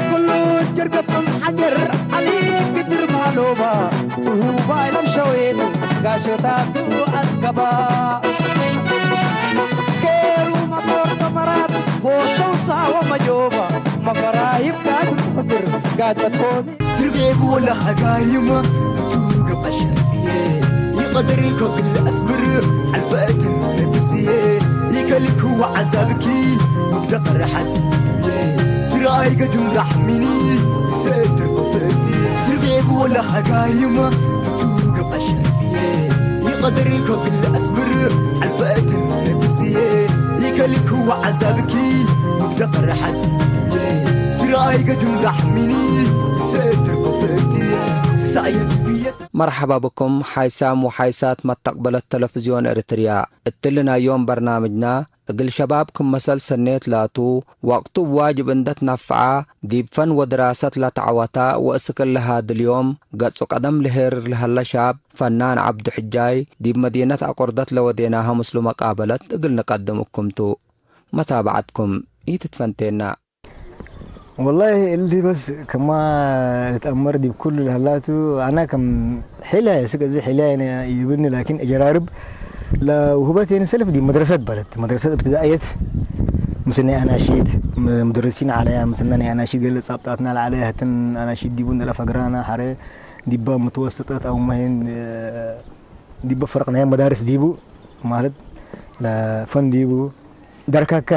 ኩሉ ጀርገፍም ሓጀር ዓሊ ግድር ማሎባ ትሁባ ኢሎም ሸዊት ጋሾታቱ ኣጽገባ። ገሩ መጦር ተመራት ሆተው ሳወ መጆባ መፈራሂብ ጋድ ሕግር ጋድ በትኮሚ ስርቤ ብወላ ሃጋይማ እቱ ገባ ሸርፍዬ ይቐድር ከብል ኣስብር ሓልፈትን ነብስዬ ይከልክዋ ዓዛብኪ መግደቕ ረሓት ስራይ ገድም ራሕሚኒ ይሰትር ኮፈቲ ስርቤ ብወላ ሃጋይማ እቱ ገባ ሸርፍዬ ይቐድር ከብል ኣስብር ሓልፈትን ነብስዬ ይከልክዋ ዓዛብኪ መግደቕ ረሓት ስራይ ገድም ራሕሚኒ ይሰትር ኮፈቲ ሳየት ብየ መርሓባ ብኩም ሓይሳም ወሓይሳት መተቕበለት ተለፍዝዮን ኤርትርያ። እትልናዮም በርናምጅና እግል ሸባብ ክም መሰል ሰኔት ላቱ ወቅቱ ዋጅብ እንደት ነፍዓ ዲብ ፈን ወድራሰት ለተዐወታ ወእስክ ለሃድልዮም ገጹ ቀደም ልሄርር ለሀለ ሻብ ፈናን ዐብዱ ሕጃይ ዲብ መዲነት አቆርደት ለወዴናሀ ምስሉ መቃበለት እግል ንቀድም እኩምቱ። መታብዐትኩም ኢትትፈንቴና። ወላሂ እሊ በስ ከማ ልትአመር ዲብ ኩሉ ለህላቱ አና ከም ሒላ ስቅ እዚ ሒላ ይብኒ ላኪን እጀራርብ ለውህበት የን ሰልፍ ዲብ መድረሰት በለት መድረሰት እብትዳእየት ምስል ናይ አናሺድ ም- ሙደርሲን ዓለያ ምስልና ናይ አናሺድ ገለ ጻብጣትና ለዓለያ ህትን አናሺድ ዲቡ እንደለ ፈግራና ሐረ ዲባ ምትወሰጠት አው መሄን ዲባ ፈረቅናያ መዳርስ ዲቡ ማለት ለፈን ዲቡ ደርካካ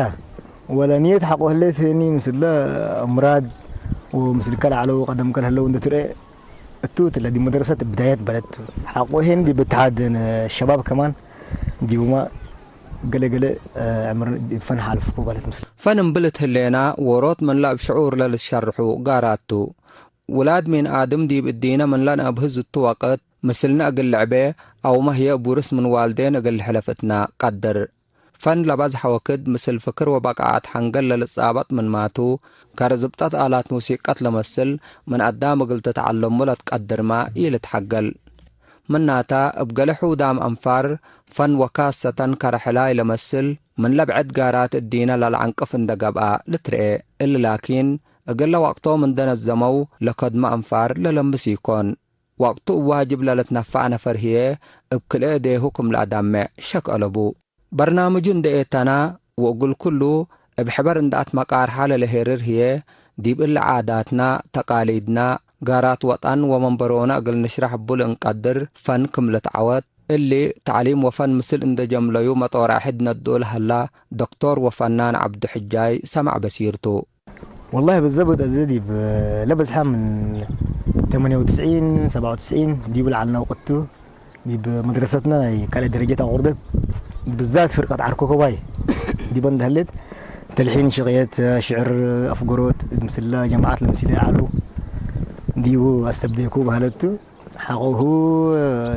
ወለ ንየት ሐቆ ህሌትኒ ምስለ ምራድ ወምስልከ ለዓለው ቀደምከ ለህለው እንደ ትርኤ እቱ ትለ ዲ መድረሰት ብዳየት በለት ሐቆ ሄን ዲ ብትሓድ ሸባብ ከማን ዲቡማ ገለ ገለ ዕምር ፈን ሓልፍኩ በለት ምስል ፈን እምብል እትህሌና ወሮት ምን ለእብ ሽዑር ለልትሸርሑ ጋራቱ ውላድ ሜን አድም ዲብ እዲነ ምን ለንአብህዝ እቱ ወቅት ምስልነ እግል ልዕቤ አውመ ህዬ እብ ውርስ ምን ዋልዴን እግል ልሕለፍ እትና ቀድር። ፈን ለበዝሐ ወክድ ምስል ፍክር ወበቃዐት ሐንገል ለልጻበጥ ምንማቱ፣ ከረ ዝብጠት አላት ሙሲቀት ለመስል ምን አዳም እግል ትትዐለሙ ለትቀድርመ ኢልትሐገል። ምናተ፣ እብ ገሌ ሑዳም አንፋር፣ ፈን ወካሰተን ከረ ሕላይ ለመስል ምን ለብዕድ ጋራት እዲነ ለልዐንቅፍ እንደ ገብአ ልትርኤ። እሊ ላኪን፣ እግለ ወቅቶም እንደ ነዘመው ለከድመ አንፋር ለለምስ ኢኮን። ወቅቱ እብ ዋጅብ ለልትነፈዕ ነፈር ህዬ እብ ክልኤ እዴሁ ክም ለአዳምዕ ሸክ አለቡ። በርናምጁ እንዴ ኤተና ወእግል ኩሉ እብ ሕበር እንዴ አትመቃርሐ ለለሄርር ህዬ፣ ዲብ እሊ ዓዳትና፣ ተቃሊድና፣ ጋራት ወጠን ወመንበሮነ እግል ንሽረሕ እቡ ለእንቀድር ፈን ክም ልትዐወት፣ እሊ ተዕሊም ወፈን ምስል እንዴ ጀምለዩ መጦራሕድ ነድኡ ለሀላ ዶክቶር ወፈናን ዐብዱ ሕጃይ ሰማዕ በሲር ቱ። ወላሂ ብዘብጥ እዚ ዲብ ለበዝሓ ምን ተመንየ ወትስዒን ሰብዓ ወትስዒን ዲቡ ለዓልና ወቅቱ ዲብ መድረሰትና ናይ ካልኣይ ደረጀት አቁርደት ብዛት ፍርቀት ዓርኮኮባይ ዲበ እንደህሌት ተልሒን ሽቅየት ሽዕር አፍጎሮት ምስላ ጀማዓት ለምሲለ ይዓሉ ዲቡ አስተብደይኩ ባህለቱ ሓቆሁ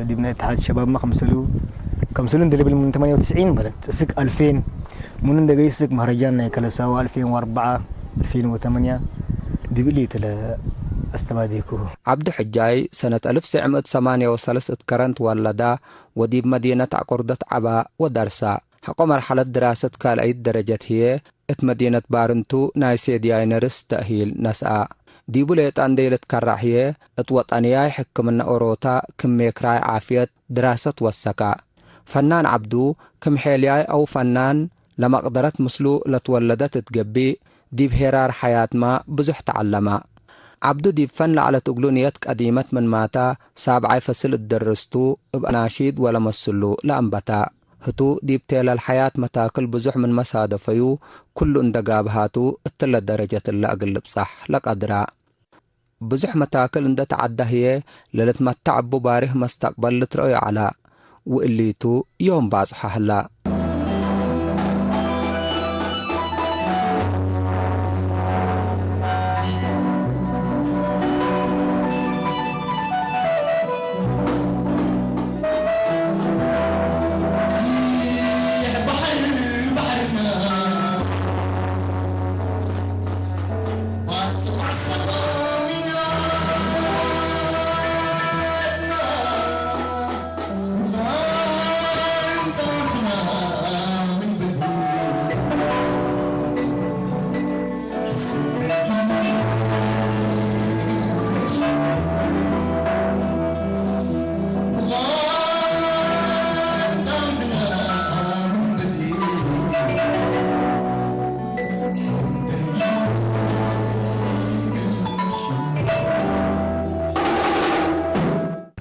ዲብ ናይ እትሓድ ሸባብማ ከምሰሉ ከምሰሉ እንደ ልብል ምን ተማንያ ወትስዒን ማለት እስክ አልፌን ሙኑ እንደ ገይስክ መህረጃን ናይ ከለሳዋ አልፌን ወአርበዓ አልፌን ወተማንያ ዲብል እዩ ተለ አስተባዴኩ። ዓብዱ ሕጃይ ሰነት አልፍ ትስዕ ምእት ሰማንያ ወሰለስት እት ከረን ትወለዳ ወዲብ መዲነት አቁርደት ዐባ ወደርሳ። ሐቆ መርሐለት ድራሰት ካልአይት ደረጀት ህዬ እት መዲነት ባርንቱ ናይ ሴድያይ ነርስ ተእሂል ነስአ። ዲቡ ሌጠ እንዴ ልትከረዕ ህዬ እት ወጠንያይ ሕክምነ ኦሮታ ክም ሜክራይ ዓፍየት ድራሰት ወሰከ። ፈናን ዐብዱ ክም ሔልያይ አው ፈናን ለመቅደረት ምስሉ ለትወለደት እት ገብእ ዲብ ሄራር ሐያትማ ብዙሕ ተዐለመ። ዐብዱ ዲብ ፈን ለዐለት እግሉ ንየት ቀዲመት ምንማተ ሳብዓይ ፈስል እት ደርርስቱ እብ አናሺድ ወለመስሉ ለአንበተ። ህቱ ዲብ ቴለል ሐያት መታክል ብዙሕ ምንመ ሳደፈዩ፣ ክሉ እንደ ጋብሃቱ እትለ ደረጀት እለ እግል ልብጸሕ ለቀድራ። ብዙሕ መታክል እንደ ተዐዳ ህዬ፣ ለልትመተዕ እቡ ባሪህ መስተቅበል ልትረአዩ ዐለ። ወእሊቱ ዮም ባጽሖ ህላ።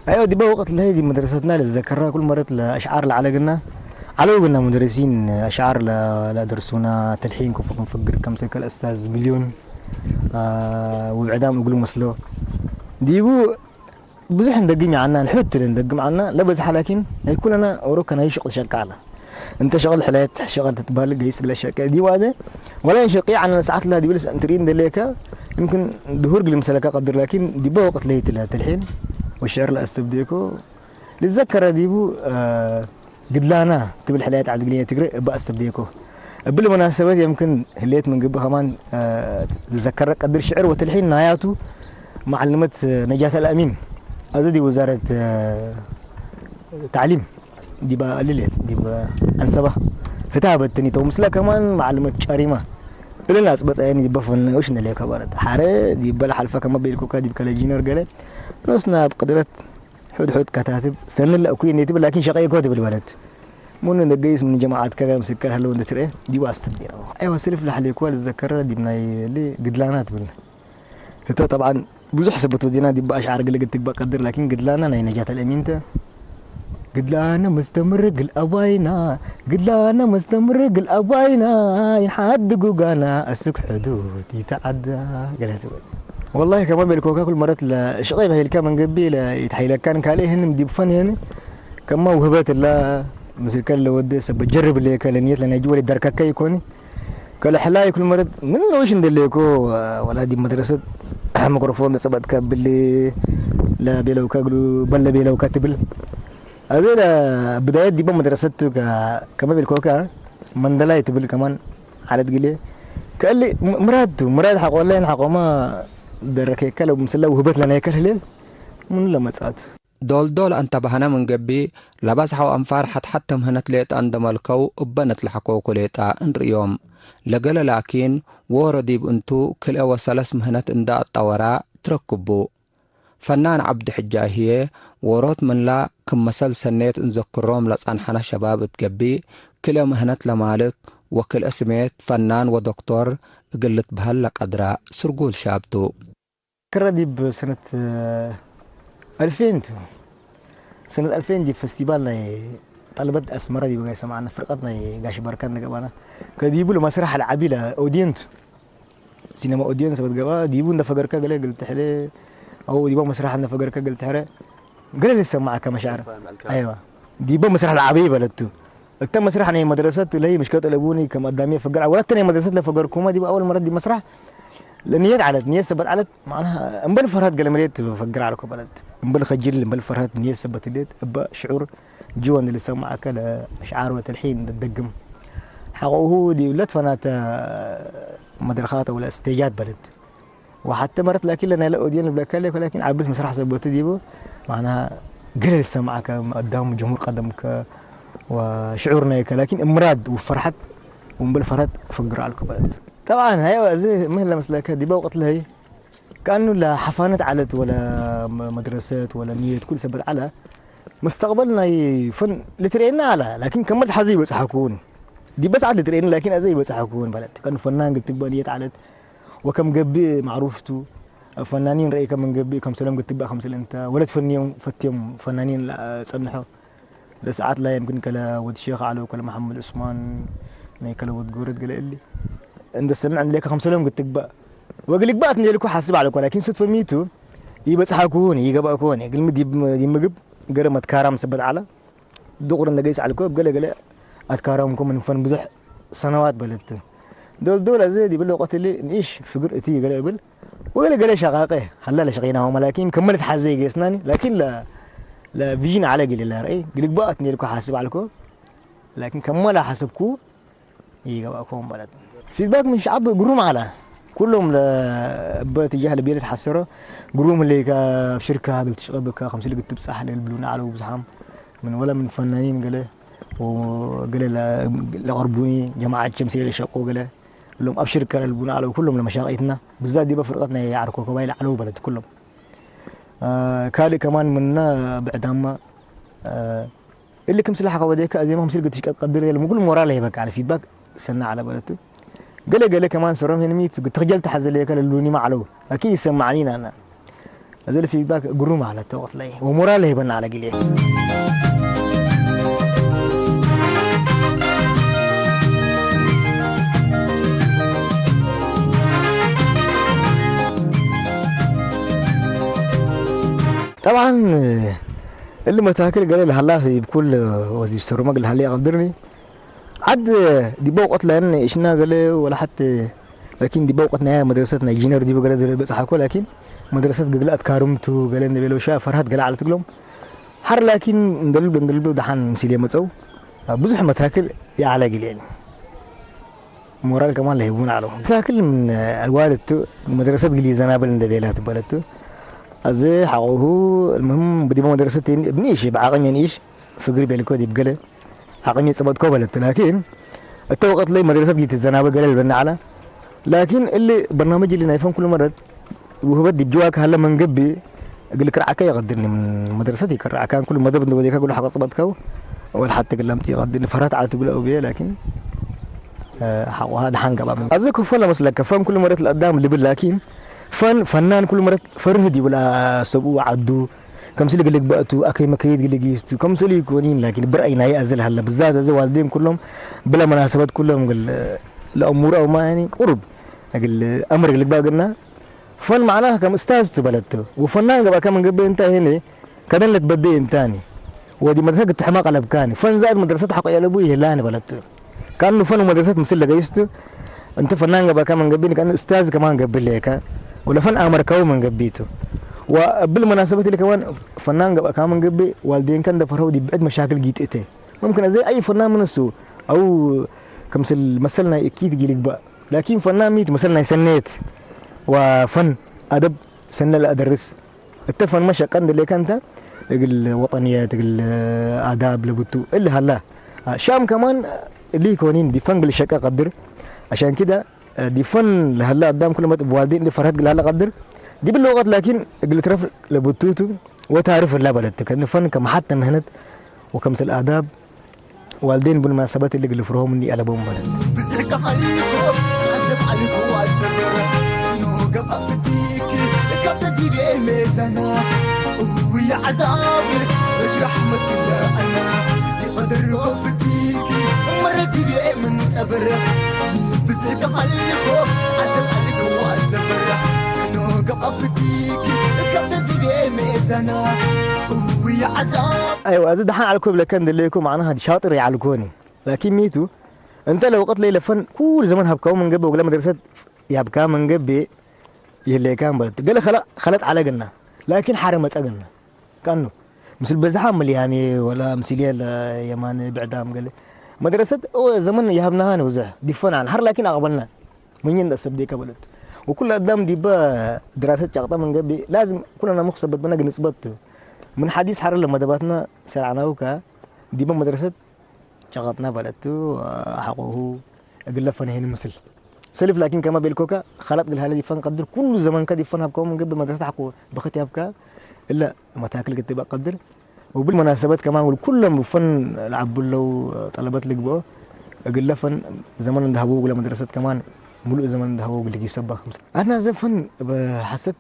أيوة، دي بقى وقت اللي هي دي مدرستنا اللي اتذكرها كل مرة، الأشعار العلى قلنا على قلنا مدرسين أشعار لا، لا درسونا تلحين كيف نفكر كم سكة الأستاذ مليون. آه، وبعدام يقولوا مسلو ديبو بزح ندقم عنا، نحط لندقم عنا لا بزح، لكن هي كلنا أوروكا نعيش شغل شقالة. أنت شغل حلات شغل تتبال قيس بلا شك دي واده. ولا شقي عنا ساعات لا دي بلس أنترين دليكا. يمكن ظهور قلم سلكا قدر، لكن دي بوقت ليت لها تلحين. والشعر لا أستبديكو لتذكر ديبو، آه، قدلانا تبل حلات على قلية تقرأ بأس بديكو. بالمناسبة يمكن هليت من قبل كمان، آه، تذكر قدر شعر وتلحين ناياتو معلمة، آه، نجاة الأمين. أزدي وزارة، آه، تعليم. دي بقى ليلة، دي بقى أنسبة. هتابت تني تو مسلا كمان معلمة كريمة. إلنا أثبت يعني دي بفن وش نليك بارد. حارة دي بلا حلفة كما بيلكو كا دي بكلا جينر قال. نوسنا بقدرت حد حد كتاتب. سن لا أكوين نيتب، لكن شقي كوتب البلد. من ندقيس من جماعات كذا مسكر هلو ندتري. دي واستب دي. أيوة، سلف لحلي كوال الذكر دي بناي لي قدلانات بال. هتا طبعًا ብዙሕ ሰብ በቶ ዲና ዲባ ኣሽዓር ገለ ግትግባ ቀድር፣ ላኪን ግድላና ናይ ነጃት ኣልእሚንተ ግድላና መስተምር ግል ኣባይና ግድላና መስተምር ግል ኣባይና ይንሓድ ጉጋና ኣስክ ሕዱድ ይተዓዳ ገለ ትብል። ወላሂ ከማ ቤልኮካ ኩል መረት ለሽቐይ በሂልካ መንገቢ ለይትሓይለካን ካልእ ይህን ዲብፈን ይህን ከማ ውህበት ላ ምስልከ ለወደ ሰብ ጀርብ ለየከ ለንየት ለናይጅ ወደ ደርከከ ይኮኒ ከለሕላይ ኩል መረት ምን ነውሽ እንደለኮ ወላ ዲብ መድረሰት ሚክሮፎን ለጸበጥከ ብሊ ለቤለውከ እግሉ በለ ቤለውከ ትብል። ኣዘ ለብዳየት ዲበ መድረሰት ከመ ቤልኮከ መንደላይ ትብል ከማን ዓለት ግሌ ከእሊ ምራድ ቱ ምራድ ሓቆላይን ሓቆማ ደረከከ ለው ምስለ ውህበት ለናይከል ህሌ ምኑ ለመጻት። ዶልዶል ኣንተባህነ ምን ገብእ፣ ለባዝሐው አንፋር ሐት-ሐት ተምህነት ሌጠ እንደመልከው እበ ነትለሐኮኩ ሌጠ እንርእዮም። ለገለ ላኪን፣ ዎሮ ዲብ እንቱ ክልኤ ወሰለስ ምህነት እንደ አጣወራ ትረክቡ። ፈናን ዐብዱ ሕጃይ ህዬ፣ ዎሮት ምንላ ክም መሰል ሰኔት እንዘክሮም ለጸንሐነ ሸባብ እት ገብእ፣ ክልኤ ምህነት ለማልክ ወክልኤ ስሜት ፈናን ወዶክቶር እግል ልትበሀል ለቀድረ ስርጉል ሻብ ቱ። ክረ ዲብ ሰነት አልፌን ቱ። ሰነት አልፌን ዲብ ፈስቲቫል ናይ ጠልበት አስመራ ዲብ ጋይ ሰማዕና ፍርቀት ናይ ጋሽ በርካን ንገባና። ከዲቡ ለመስራሕ ለዓቢ ለኦድየንት ሲነማ ኦድየንስ ሰበት ገባ ዲቡ እንደፈገርከ ገለ ግልትሕለ አው ዲባ መስራሕ እንደፈገርከ ግልትሕረ ገለ ልሰማዕከ መሻዕር። አይዋ ዲባ መስራሕ ለዓቢ በለቱ። እተ መስራሕ ናይ መድረሰት ለይ ምሽ ከጠለቡኒ ከም አዳሚ ፈግር ወለት ናይ መድረሰት ለፈገርኩማ ዲብ አወል መረት ዲብ መስራሕ ለንየት ዓለት ንየት ሰበት ዓለት ማዕና እምበል ፈርሃት ገለ መሬት ፈግር ዓልኮ በለት እምበል ኸጅል እምበል ፈርሃት ንየት ሰበት ሌት እበ ሽዑር ጅወን ልሰማዕከ ለሽዓር ወተልሒን ደግም ሓቆሁ ዲብ ለት ፈናተ መድረኻት ወለ ስቴጃት በለት። وحتى مرات لاكين لنا لا اودين بلا كالي ولكن عبث مسرح سبوت ديبو معناها قليل سمعك قدام جمهور قدمك وشعور نايك لكن امراد وفرحت ومبل فرحت فقر على الكبلت. طبعا هاي زي مهلا مسلك ديبا وقت لهي كانه لا حفانه علت ولا مدرسه ولا نيه كل سبت على مستقبلنا يفن لترينا على لكن كملت حزي بس حكون دي بس على لترينا لكن ازي بس حكون بلد كانه فنان قلت تقبل نيه علت وكم قبي معروفتو فنانين رأي كم قبي كم سلام قد تبقى خمسة لانتا ولد فنيهم فتيهم فنانين لا صنحوا لساعات لا يمكن كلا ود الشيخ علو كلا محمد عثمان ني كلا ود قورد قلا اللي عند السمع عند ليك خمسة لهم قد تبقى وقلك بقى تني لكو حاسب على لكن صدفة ميتو يبقى صحاكون يقبأكون يقل مدي مقب قرمت كارم سبت على دغري نقيس على الكوب قال قال أتكارمكم من فن بزح سنوات بلدت دول دول زي دي باللي وقت اللي نعيش في قرأتي قال قبل وقال قال شقاقه هلا لا شقينا هم لكن كملت حزي قيسناني لكن لا لا فيجين على قلي لا رأي قلت بقى تنيلكو حاسب عليكو لكن كمل حسبكو يجي بقى كون بلد فيدباك من شعب قروم على كلهم ل باتجاه لبيلة حسرة قروم اللي كا شركة قلت شغل بكا خمسين اللي قلت بصح اللي البلون على وبزحام من ولا من فنانين قال وقال لا غربوني جماعة شمسية اللي شقوا قال لهم أبشر كان البناء على كلهم لمشاغيتنا بالذات دي بفرقتنا يعركوا قبائل علو بلد كلهم. آه كالي كمان منا بعدما آه اللي كم سلاح قواديك أزي ما هم سلقة تشكت قدر يلم كل مورا لي بك على فيدباك سنة على بلدته. قال قال كمان سرهم هنميت قد تخجلت حزليك للوني ما علو أكيد يسمعني أنا. እዚ ፊድባክ ግሩ ማለት ተወቅትለይ ወሞራል ሄበና ኣለ ግሌ። طبعا እሊ መታክል ገለ ለሃላ ይብኩል ወዲ ሰሩመግ ለሃላ ይቀድርኒ ዓድ ዲቦ ወቀት ላይን እሽና ገለ ወላ ሓት ላኪን ዲቦ ወቀት ናይ መድረሰት ናይ ጂነር ዲቦ ገለ በጻሓኮ ላኪን መድረሰት ግግላት ካርምቱ ገለ እንደበለው ሻ ፈርሃት ገለ ዓለት ግሎም ሓር ላኪን እንደልብ እንደልብ ደሓን ሲል የመጸው ብዙሕ መታክል የዓለ ግሌን ሞራል ከማን ለህቡን አለው። መታክል ምን አልዋልቱ መድረሰት ግሊ ዘናብል እንደቤላ ትበለቱ እዚ ሓቆሁ المهم ብዲቦ መድረሰት ብንእሽ ብዓቕም የንእሽ ፍግር ቤልኮ ዲብ ገለ ዓቕም የጸበጥኮ በለቱ ላኪን እተ ወቀት ለይ መድረሰት ግሊ ትዘናበ ገለ ልበና ዓላ ላኪን እሊ በርናመጅ እሊ ናይ ፈን ኩሉ መረት ውህበት ዲብ ጅዋ ከሃለ መንገቢ እግል ክርዓካ ይቀድርኒ ምን መድረሰት ይከርዓካ ኩሉ መደብ እንደ ወዴካ ኩሉ ሓቀ ጽበጥከው ወል ሓቲ ግላምቲ ይቀድርኒ ፈራት ዓቲ ግለ ኡብየ ላኪን ሓቆሃ ደሓን ገባ ምን እዚ ክፎ ለመስለከ ፈን ኩሉ መረት ለአዳም ልብል ላኪን ፈን ፈናን ኩሉ መረት ፈርህ ዲብላ ሰብኡ ዓዱ ከምስሊ ግልግባእቱ አከይ መከይድ ግልጊስቱ ከምስሊ ይኮኒን ላኪን ብርአይ ናይ አዝል ሃለ ብዛት እዚ ዋልዴን ኩሎም ብለ መናሰበት ኩሎም ግል ለአሙሩ አውማ ያኒ ቁሩብ እግል አምር ግልግባ ግና ፈን ማዕና ከም እስታዝ ትበለቱ ወፈናን ገባከ መንገበ እንታ ይሄኔ ከደን ለትበደ እንታኒ ወዲ መድረሰት ግትሕማ ቀለብካኒ ፈን ዛእድ መድረሰት ሐቆ የለቡ ይህላኒ በለቱ ካኑ ፈን መድረሰት ምስል ለገይስቱ እንተ ፈናን ገባከ መንገቢን ከን እስታዝ ከማን ገብሌከ ወለፈን አመርካው መንገቢቱ ወብል መናሰበት اللي كمان ፈናን ገባከ መንገቢ ዋልዴንከ እንደ ፈርሀው ዲብዕድ መሻክል ጊጥእቴ ممكن እዚ አይ ፈናን ምንሱ አው ከምስል መሰል ናይ እኪት ጊልግባ ላኪን ፈናን ሚት መሰል ናይ ሰኔት ወፈን አደብ ሰነ ለአደርስ እተ ፈን መሸቀ እንደሌከ እንተ እግል ወጠንየት እግል አዳብ ለብቱ እል ሃላ ሻም ከማን እሊ ኮኒን ዲፈን ግል ሸቀ ቀድር عشان كده ዲፈን ለሃላ አዳም ኩለ መጥ ብዋልዴን እሊ ፈርሀት ግል ሃላ ቀድር ዲብል ወቀት ላኪን እግል ትረፍ ለብቱቱ ወታርፍ ላ በለት ከንፈን ከመሓተ ምህነት ወከምስል አዳብ ዋልዴን ብን መናሰበት እሊ ግል ፍርሆም እንዲ አለቦም በለት። ብዝሕካ ሓሊፎ ዓዘብ ዓሊኮ ኣሰብረ ጽኑ ገብ ኣብቲኪ ካብ ተዲቤ ሜዛና እውይ ዓዛብ ረጅ ራሕመት ክለኣና ይቐድር ፍቲኪ እመረ ዲቤ ምን ጸብረ ብዝሕካ ሓሊፎ ዓዘብ ዓሊኮ ኣሰብረ ጽኑ ገብ ኣብቲኪ ካብ ተዲቤ ሜዛና እውይ ዓዛብ ኣይዋ እዚ ደሓን ዓልኮ ብለከ እንደለይኩ ማዕና ሻጥር ይዓልኮኒ ላኪን ሚቱ እንተ ለወቀት ለይለፈን ኩሉ ዘመን ሀብካው መንገቤ ወግለ መድረሰት የሀብካ መንገቤ ይህሌካ እምበለት ገለ ከለጥ ዓለግና ላኪን ሓረ መጸግና ካኑ ምስል በዝሓ ምልያሜ ወላ ምስል የለ የማን ብዕዳም ገለ መድረሰት እወ ዘመን የሀብናሃን ብዙሕ ዲፈናን ሀር ላኪን አቅበልና መኘን ደሰብ ዴካ በለት ወኩል አዳም ዲበ ድራሰት ጫቅጠ መንገቤ ላዝም ኩለና ሙክ ሰበት በና ግንጽበት ምን ሐዲስ ሐረ ለመደባትና ሰርዓናውካ ዲበ መድረሰት ጨቐጥና በለቱ ሓቆሁ እግለ ፈነሄን ምስል ሰልፍ ላኪን ከማ ቤልኮካ ኻላት ግልሃለ ዲፈን ቀድር ኩሉ ዘመንካ ዲፈን ሃብካው መንገብ መድረሰት ሓቆ በኸት ያብካ እለ መታክል ክትባ ቀድር وبالمناسبة كمان والكلهم فن لعبوا له طلبات لقبه እግለ ፈን ዘመን እንደሃቡ ግለ መድረሰት ከማን ሙሉእ ዘመን እንደሃቡ ግልጊ ሰባ ከምስ ኣና ዘፈን ብሓሰት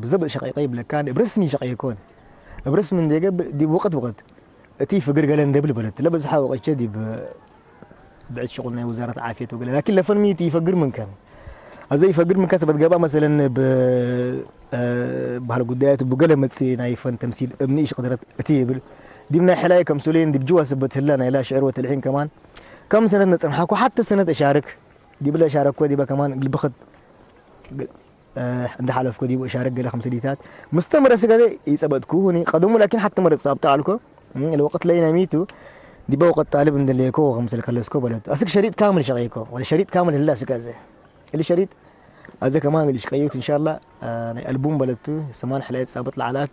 ብዘበጥ ሸቀይቀ ይብለካ ብረስሚ ሸቀይ ኮን ብረስሚ እንደገብ ዲብ ወቀት ወቀት እቲ ፍግር ገለ እንደብል በለት ለበዝሓ ወቀቸ ዲብ ብዕት ሽቁል ናይ ውዛረት ዓፍየት ወገለ ላኪን ለፈን ሚት ይፈግር ምንከ አዘ ይፈግር ምንከ ሰበት ገባ መሰለን ብ ባህል ጉዳያት ብገለ መጽ ናይ ፈን ተምሲል እምኒ እሽ ቅድረት እቲ ይብል ዲብ ናይ ሕላይ ከምሱሌን ዲብ ጅዋ ሰበት ህላ ናይላ ሽዕር ወተልሒን ከማን ከም ሰነት ነጸንሓኩ ሓተ ሰነት እሻርክ ዲብለ ሻረኮ ዲበ ከማን ግልብኸት እንደ ሓለፍኮ ዲቡ እሻረክ ገለ ከምሰሊታት ምስተመረ ስጋደ ይጸበጥኩ ሁኒ ቀደሙ ላኪን ሓተ መረ ጻብጣ አልኮ الوقت ለይ ነሚቱ ዲበ ወቀት ጣልብ እንደሌኮ ከምሰል ከለስኮ በለቱ አስክ ሸሪጥ ካምል ሸቀይኮ ወለ ሸሪጥ ካምል ህላ ስጋዘ እሊ ሸሪጥ አዘ ከማን ግልሽ ቀዩት እንሻላ ናይ አልቡም በለቱ ሰማን ሕላየት ጻበጥ ለዓላቱ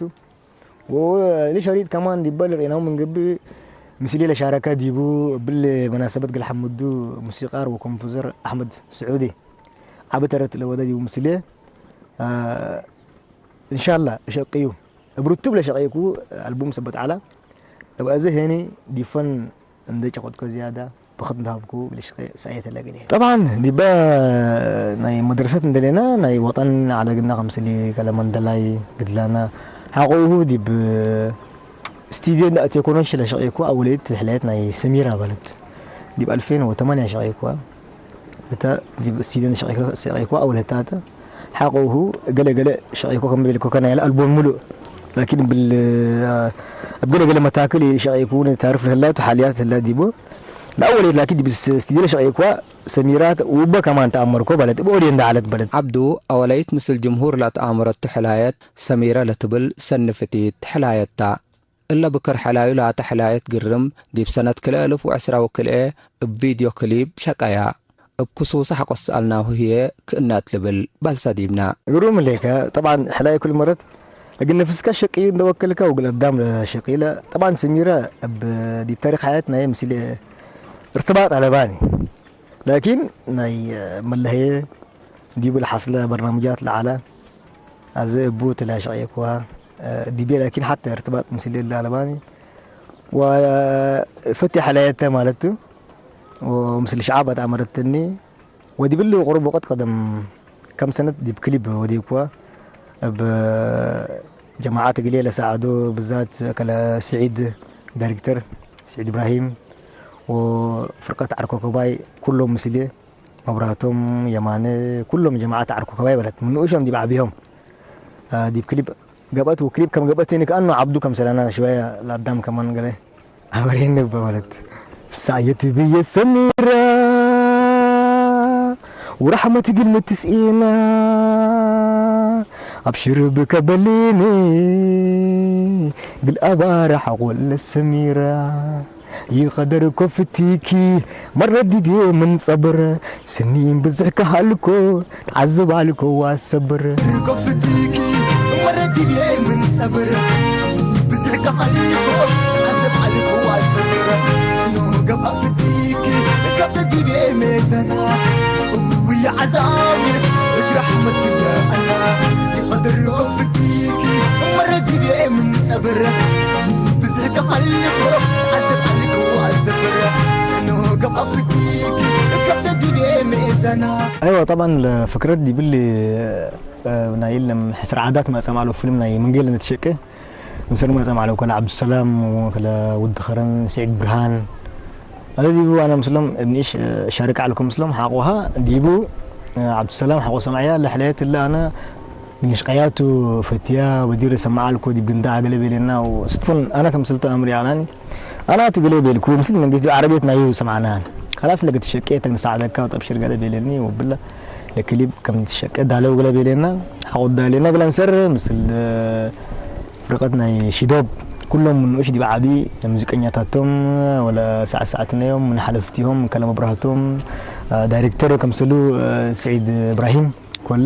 ወእሊ ሸሪጥ ከማን ዲበ ልርኤናው ምን ግቢ ምስሌ ለሻረካ ዲቡ እብል መናሰበት ግል ሐምዱ ሙሲቃር ወኮምፖዘር አሕመድ ስዑዲ ዓቢ ተረት ለወደ ዲቡ ምስሌ እንሻላ እሸቅዩ እብ ርቱብ ለሸቀይኩ አልቡም ሰበት ዓላ እብ አዘ ሄኒ ዲፈን እንደ ጨቆጥኮ ዝያዳ ብኽት እንዳሃብኩ ብልሽቀ ሳየተለ ገለ። ጠብዓን ዲበ ናይ መድረሰት እንደሌና ናይ ወጠን ዓለግና ከምስሊ ከለ መንደላይ ግድላና ሓቆይሁ ዲብ ስቲድዮ እንዳ ኣትዮ ኮኖ ሽለ ሸቂኩ ኣወለይት ሕለየት ናይ ሰሚራ በለት ዲብ ኣልፌን ወተማንያ ሸቂኩዋ። እታ ዲብ ስቲድዮ ሸቂኩ ሸቂኩ ኣወለታተ ሓቆይሁ ገለ ገለ ሸቂኩ ከም ቤልኮ ከና ያለ ኣልቦም ሙሉእ ላኪን ብል ኣብ ገለ ገለ መታክል ሸቂኩ ታርፍ ለህላቱ ሓልያት ህላ ዲቦ ለኣወለይት ላኪን ዲብ ስቲድዮ ሸቂኩዋ ሰሚራ ውበ ከማን ተኣመርኮ በለት እብ ኦድዮ እንዳዓለት በለት። ዓብዱ ኣወለይት ምስል ጅምሁር ላተኣመረቱ ሕላየት ሰሚረ ለትብል ሰኒ ፍቲት ሕላየታ። እለ ብክር ሕላዩ ላተ ሕላየት ግርም ዲብ ሰነት ክልኤ እልፍ ወዕስራ ወክልኤ እብ ቪድዮ ክሊብ ሸቀያ። እብ ክሱስ ሓቆስ ሰኣልናሁ ህዬ ክእነት ልብል ባልሰ ዲብና። ግሩም እሌከ ጠብዓን ሕላይ ኩል መረት እግል ነፍስካ ሸቅዩ እንደ ወከልካ ወግል ኣዳም ሸቂለ። ጠብዓን ሰሚረ እብ ዲብ ታሪክ ሓያት ናይ ምስል እርትባጥ ኣለባኒ። ላኪን ናይ መለሀየ ዲቡ ለሓስለ በርናምጃት ለዓለ ኣዘ እቡ ትላ ሸቅየክዋ ዲቤ ላኪን ሓተ እርትባጥ ምስል እለ ኣለባኒ ወፈትያ ሓላየተ ማለቱ ወምስል ሸዓብ ኣትኣመረትኒ ወዲብሊ ቁሩብ ወቅት ቀደም ከም ሰነት ዲብ ክሊብ ወዲብክዋ እብ ጀማዓት እግሌ ለሳዕዶ ብዛት ከለ ስዒድ ዳይሬክተር ስዒድ ኢብራሂም ወፍርቀት ዓርኮ ኮባይ ኩሎም ምስሌ መብራህቶም የማነ ኩሎም ጀማዓት ዓርኮ ኮባይ በለት ምንኡሾም ዲብ ዓብዮም ዲብ ክሊብ ገበት ወክሊብ ከም ገበት ኒ ከኣኑ ዓብዱ ከም ሰለና ሽወያ ለኣዳም ከማን ገለ ኣበሬን በ ማለት ሳየት ብየ ሰሚራ ወራሕመት ግን ምትስኢና ኣብሽር ብከበሌኒ ግል ኣባራ ሓቆለ ሰሚራ ይቐደር ኮፍቲኪ መረዲቤ ምን ጸብር ስኒን ብዝሕ ከሃልኮ ተዓዝብ ኣልኮ ዋሰብር ኮፍቲኪ መረዲቤ ምን ጸብር ስኒን ብዝሕ ከሃልኮ ተዓዝብ ኣልኮ ዋሰብር ስኖ ገባ ፍቲኪ ከብዲቤ ሜዘና ውይ ዓዛብ እጅ ራሕመት ክለኣና ይቐድር ኮፍቲኪ መረዲቤ ምን ጸብር ስኒ ብዝሕ ከሃልኮ ዓዘብ ኣልኮ ዋሰብር ስኖ ገባ ፍቲኪ ከብዲቤ ሜዘና። أيوة طبعا الفكرة دي باللي نايل حسر عادات ما سمع له فيلم ناي من قيل نتشكي من سر ما سمع له كلا عبد السلام وكلا ود خرن سعيد برهان هذا دي بو أنا مسلم ابن إيش شارك عليكم مسلم حقوها دي بو عبد السلام حقو سمعيا لحليت إلا أنا من إشقياته فتيا ودير سمع لكو دي بقندا عقل بيلنا وستفن أنا كمسلت أمري علاني أنا تقولي بيلكو مثل من قلت عربية نايو سمعناها خلاص لقيت شكيت نساعدك وتبشر قال بيلني وبالله ክሊፕ ከም ትሸቀ ዳለው ገለ ቤሌና ሓቆ ዳሌና ገለ ንሰር ምስል ፍርቀት ናይ ሽዶብ ኩሎም ንኡሽ ዲብ ዓቢ ሙዚቀኛታቶም ወላ ሳዕ ሳዕትናዮም ንሓለፍቲሆም ከለ መብራህቶም ዳይሬክተር ከምሰሉ ስዒድ እብራሂም ኮለ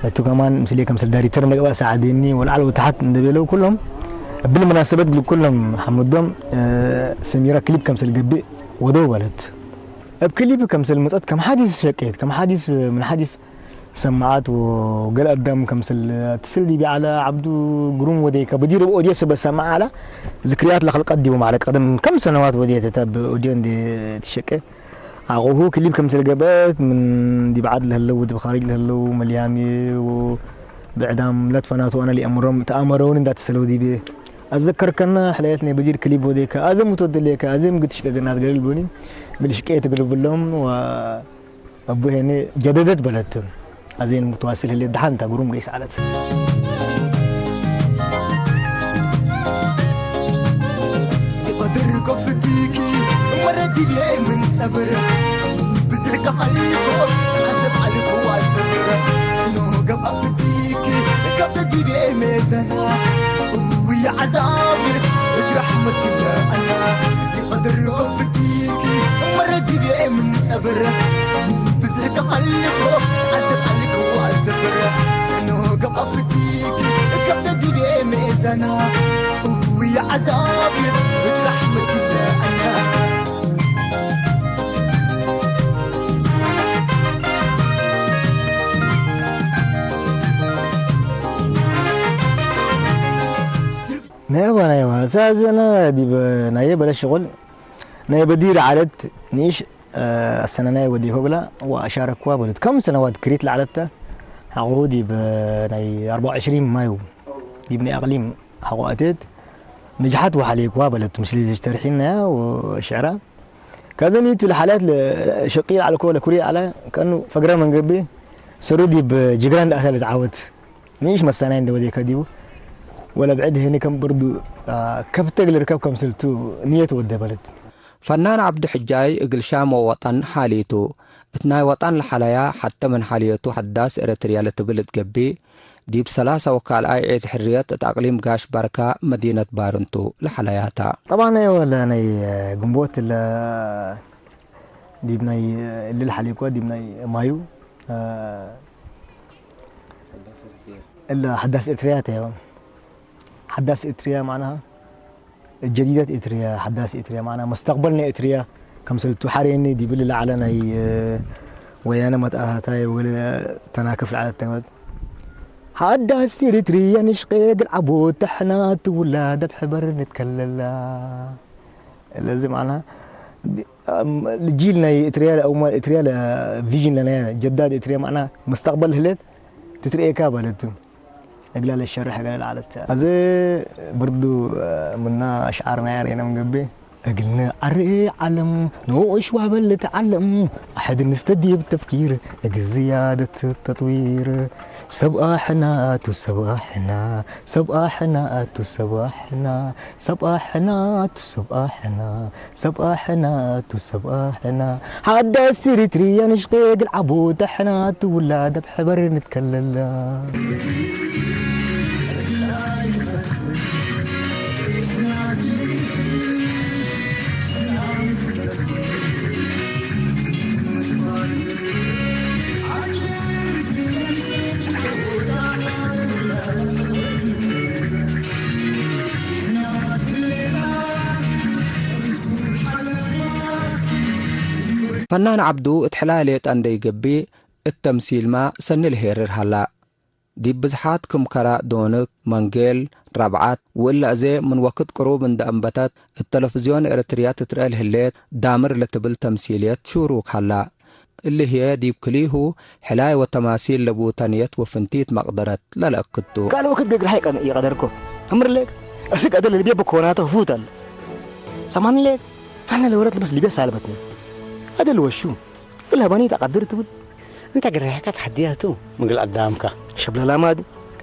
እቱ ከማን ምስሌ ከምሰል ዳይሬክተር እንደገባ ሰዓዴኒ ወልዓል ወተሓት እንደቤለው ኩሎም እብል መናሰበት ግል ኩሎም ሓመዶም ሰሚራ ክሊፕ ከምሰል ገብእ ወደው በለት። እብ ክሊፕ ከምሰል መጸት ከም ሓዲስ ሸቄት ከም ሓዲስ ምን ሓዲስ ሰማዓት ወገል ኣዳም ከምሰል ትስል ዲቢ ዓለ ዓብዱ ግሩም ወደይ ከበዲር ኦድዮ ሰበ ሰማዓ ዓላ ዝክርያት ለኸልቀት ዲቦም ዓለ ቀደም ከም ሰነዋት ወደየት እታ ብኦድዮ እንዴ ትሸቄ ኣቑሁ ክሊፕ ከምሰል ገበት ምን ዲብ ዓድ ለህለው ዲብ ኻሪጅ ለህለው መልያሚ ብዕዳም ለትፈናቱ ኣነ ሊአምሮም ተኣመረውን እንዳተሰለው ዲቤ ኣዘከርከና ሕላየት ናይ በዲር ክሊፕ ወደይከ ኣዘም ትወደለየከ ኣዘም ግትሽ ቀገናት ገለል ቦኒ ብልሽቄ ትግልብሎም ዋ ኣቡ ሄኔ ጀደደት በለት ኣዘይን ምትዋስል ህሌት ደሓን እታ ግሩም ገይስ ዓለት ይቐድር ኮፍቲኪ ወረዲብየ ምን ጸብር ብዙሕ ከሓልኮ ዓሰብ ዓልኮ ዋሰብር ጽኖ ገባ ፍቲኪ ካብ ተዲብየ ሜዘና ውይ ዓዛብ እጅ ራሕመት ክለኣና ይቐድር ኮፍቲኪ ወረዲብየ ምን ጸብር ብዙሕ ከሓልኮ ዓሰብ ዓልኮ ዋሰብር ጽኖ ገባ ፍቲኪ ካብ ተዲብየ ሜዘና ውይ ዓዛብ እጅ ራሕመት ክለኣና ናይዋ ናይዋ እዛ ዘና ዲብ ናየ በለ ሽቁል ናይ በዲር ዓለት ንእሽ፣ እ፣ ኣሰናናይ ወዲኮ ብላ ወኣሻረክዋ በሉት። ከም ሰነዋት ክሪት ለዓለተ ሓቑሁ ዲብ ናይ ኣርባ ወዕሽሪን ማዩ ዲብ ናይ ኣቕሊም ሓቑኣቴት ንጅሓት ወሓሌክዋ በለቱ። ምስሊ ዝተርሒናያ ወሽዕራ ከዘኒቱ ለሓላት ለሸቂ ለዓልኮ ለኩሪ ዓላ ከኑ ፈግረ መንገቢ ሰሩ ዲብ ጅግራ እንዳኣታ ለትዓወት ንእሽ መሳናይ እንደ ወዴ ከዲቡ ወለ ብዕድ ህኒ ከም ብርዱ፣ አ፣ ከብተግ ልርከብ ከም ስልቱ ንየት ወደ በለት። ፈናን ዓብዱ ሕጃይ እግል ሻም ወወጠን ሓልይቱ። እት ናይ ወጠን ለሓለያ ሐተ ምን ሓልየቱ ሐዳስ ኤረትርያ ለትብል እት ገብእ፣ ዲብ ሰላሳ ወካልኣይ ዔድ ሕርየት እት ኣቅሊም ጋሽ ባርካ መዲነት ባርንቱ ለሓለያታ። ጠባን ናይ ወለ ናይ ግንቦት ለ-፣ ዲብ ናይ እሊ ለሓሊኮ ዲብ ናይ ማዩ፣ አ፣ እለ ሐዳስ ኤርትርያ ተዮ። ሐዳስ ኤርትርያ ማዕናሃ ጀዲደት ኤርትርያ፣ ሐዳስ ኤርትርያ ማዕና መስተቅበል ናይ ኤርትርያ ከምሰልቱ ሓሬኒ ዲብል ለዓለ ናይ፣ እ፣ ወያነ መትኣታታይ ወገለ ተናከፍ ለዓለ ተመት። ሐዳስ ኤርትርያ ንሽቄ ግልዓቦ ተሕና ትውላ ደብ ሕበር ንትከለላ። ለዚ ማዕና ዲ-፣ ኣም፣ ጂል ናይ ኤርትርያ፣ ኣውማ ኤርትርያ ለ-፣ ቪዥን ለናያ ጀዳድ ኤርትርያ ማዕና መስተቅበል ህለት ትትርኤካ ባለቱ። እግላ ለሸርሕ እግለ ለዓለት። ኣዘ ብርዱ፣ እ፣ ምና ኣሽዓር ናይ ኣርኤና ምንገብእ። እግልነ ዓርኤ ዓለም ንኡሽ ዋበል ተዓለም። ኣሕድ ንስተዲብ ተፍኪር እግ ዝያደት ተጥዊር። ሰብኣ ሕና ቱ ሰብኣ ሕና፣ ሰብኣ ሕና ቱ ሰብኣ ሕና፣ ሰብኣ ሕና ቱ ሰብኣ ሕና፣ ሰብኣ ሕና ቱ ሰብኣ ሕና። ሓዳስ ኤሪትርያ ንሽቄ ግልዓቡ ተሕና ትውላድ ኣብ ሕበር ንትከለላ። ፈናን ዓብዱ እት ሕላል ሌጣ እንደ ይገብእ፣ እት ተምሲልማ ሰኒ ልሄርር ሃላ። ዲብ ብዝሓት ክም ከራ ዶንክ፣ መንጌል፣ ረብዓት፣ ወእለ ኣዜ ምን ወክድ ቅሩብ እንደ ኣንበተት፣ እት ተለፍዝዮን ኤረትርያ ትትረኤ ለህሌት ዳምር ለትብል ተምሲልየት ሹሩክ ሃላ። እሊ ህዬ ዲብ ክልኢሁ ሕላይ ወተማሲል ለቡ ተንየት ወፍንቲት መቅደረት ለለአክድ ቱ። ካልእ ወክድ ገግርሃ ይቀ-፣ ይቀደርኮ። እምር ሌክ፣ እስክ አደል ልቤ በኮናተ ክፉት አለ። ሰማን ሌክ፣ አነ ለወረት ልበስ ልቤ ሳልበትኒ። አደል ወሹ፣ እግል ሀባኒ ተቀድር ትብል። እንተ ግርሃካ ተሐድያቱ ምግል አዳምካ። ሸብለላ ማዱ።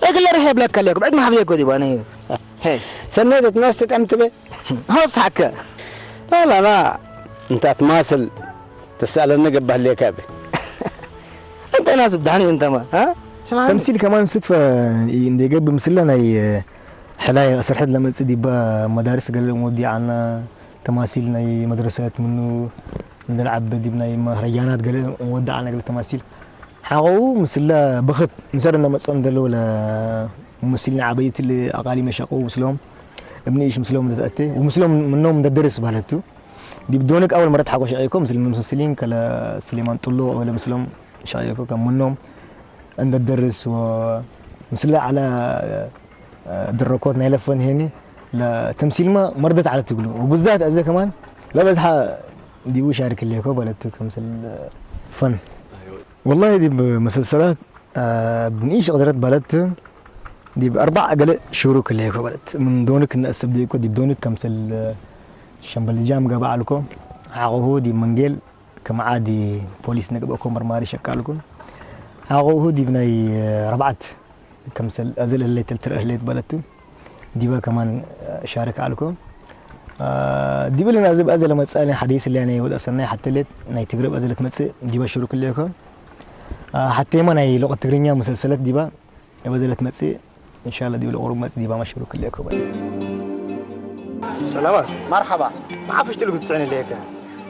እግል ርሄ ብለካ ሌክ፣ ብዕድ ማሕብየ ኮ ዲባነ። ሄ። ሰነድ ትናስ ተጠምትበ። ሆስ ሐከ። ላ፣ ላ፣ ላ። እንተ ትማስል ትስኣለኒ ገባህ ሌካ እብ። እንተ ናስ ብዳሕኒ እንተማ፣ አ? ስማ። ተምሲል ከማን ስትፈ እንደ ገብ ምስለ ናይ ሕላይ ስርሐት ለመጽእ ዲባ መዳርስ ገለ ወዲዓና ተማሲል ናይ መድረሰት ምኑ እንደ ለዓበ ዲብ ናይ መህረጃናት ገለ ወዳዓና ገለ ተማሲል። ሓቆው ምስለ ብኽት እንሰር እንደ መጸን ደሎ ለ ሙምስሊን ዓበይቲ ለአቃሊም የሻቀው ምስሎም እብኒ ኢሽ ምስሎም እንደ ተአቴ ወምስሎም ምኖም እንደ ደርስ ባለቱ። ዲብ ዶንክ ኣወል መረት ሓቆ ሸቂኮ ምስል ሙምስሊን ከለ ስሌማን ጥሎ ወለ ምስሎም ሸቂኮ ከም ምኖም እንደ ደርስ ወምስለ ዓለ ድረኮት ናይ ለፈን ሄኒ ለተምሲልማ መርደት ዓለ ትግሉ። ወብዛት ኣዘ ከማን ለበዝሓ ዲቡ ሻርክ ሌኮ ባለቱ ከምስል ፈን። ወላሂ ዲብ መሰልሰላት፣ አ፣ ብንኢሽ ቅድረት ባለት ዲብ ኣርባዕ ገለ ሽሩክ ሌኮ ባለት። ምን ዶንክ እነ ኣሰብ ዴኮ ዲብ ዶንክ ከምስል ሸምበል ጃም ገባ ዓልኮ። ሓቆሁ ዲብ መንጌል ከም ዓዲ ፖሊስ ነግበእኮ መርማሪ ሸቃልኩ። ሓቆሁ ዲብ ናይ ረብዓት ከምሰል ኣዘል ህሌት ትልትር ህሌት በለቱ። ዲባ ከማን ሻርክ ዓልኮ። አ፣ ዲብል ናዚ ብኣዘለ መጻሊ ሓደ ይስልያ ናይ ወዳ ሰናይ ሓተሌት ናይ ትግረብ ኣዘለት መጽእ ዲባ ሽሩክ ሌኮ። አ፣ ሓቴማ ናይ ሎቐት ትግርኛ መሰልሰለት ዲባ በዘለት መጽእ። ኢንሻላህ ዲብል ቁሩብ መጽእ ዲባ መሽሩክ ሌኮ በለ። ሰላማት። መርሐባ። መዓፈሽ ትልጉ ትስዕኒ ሌከ።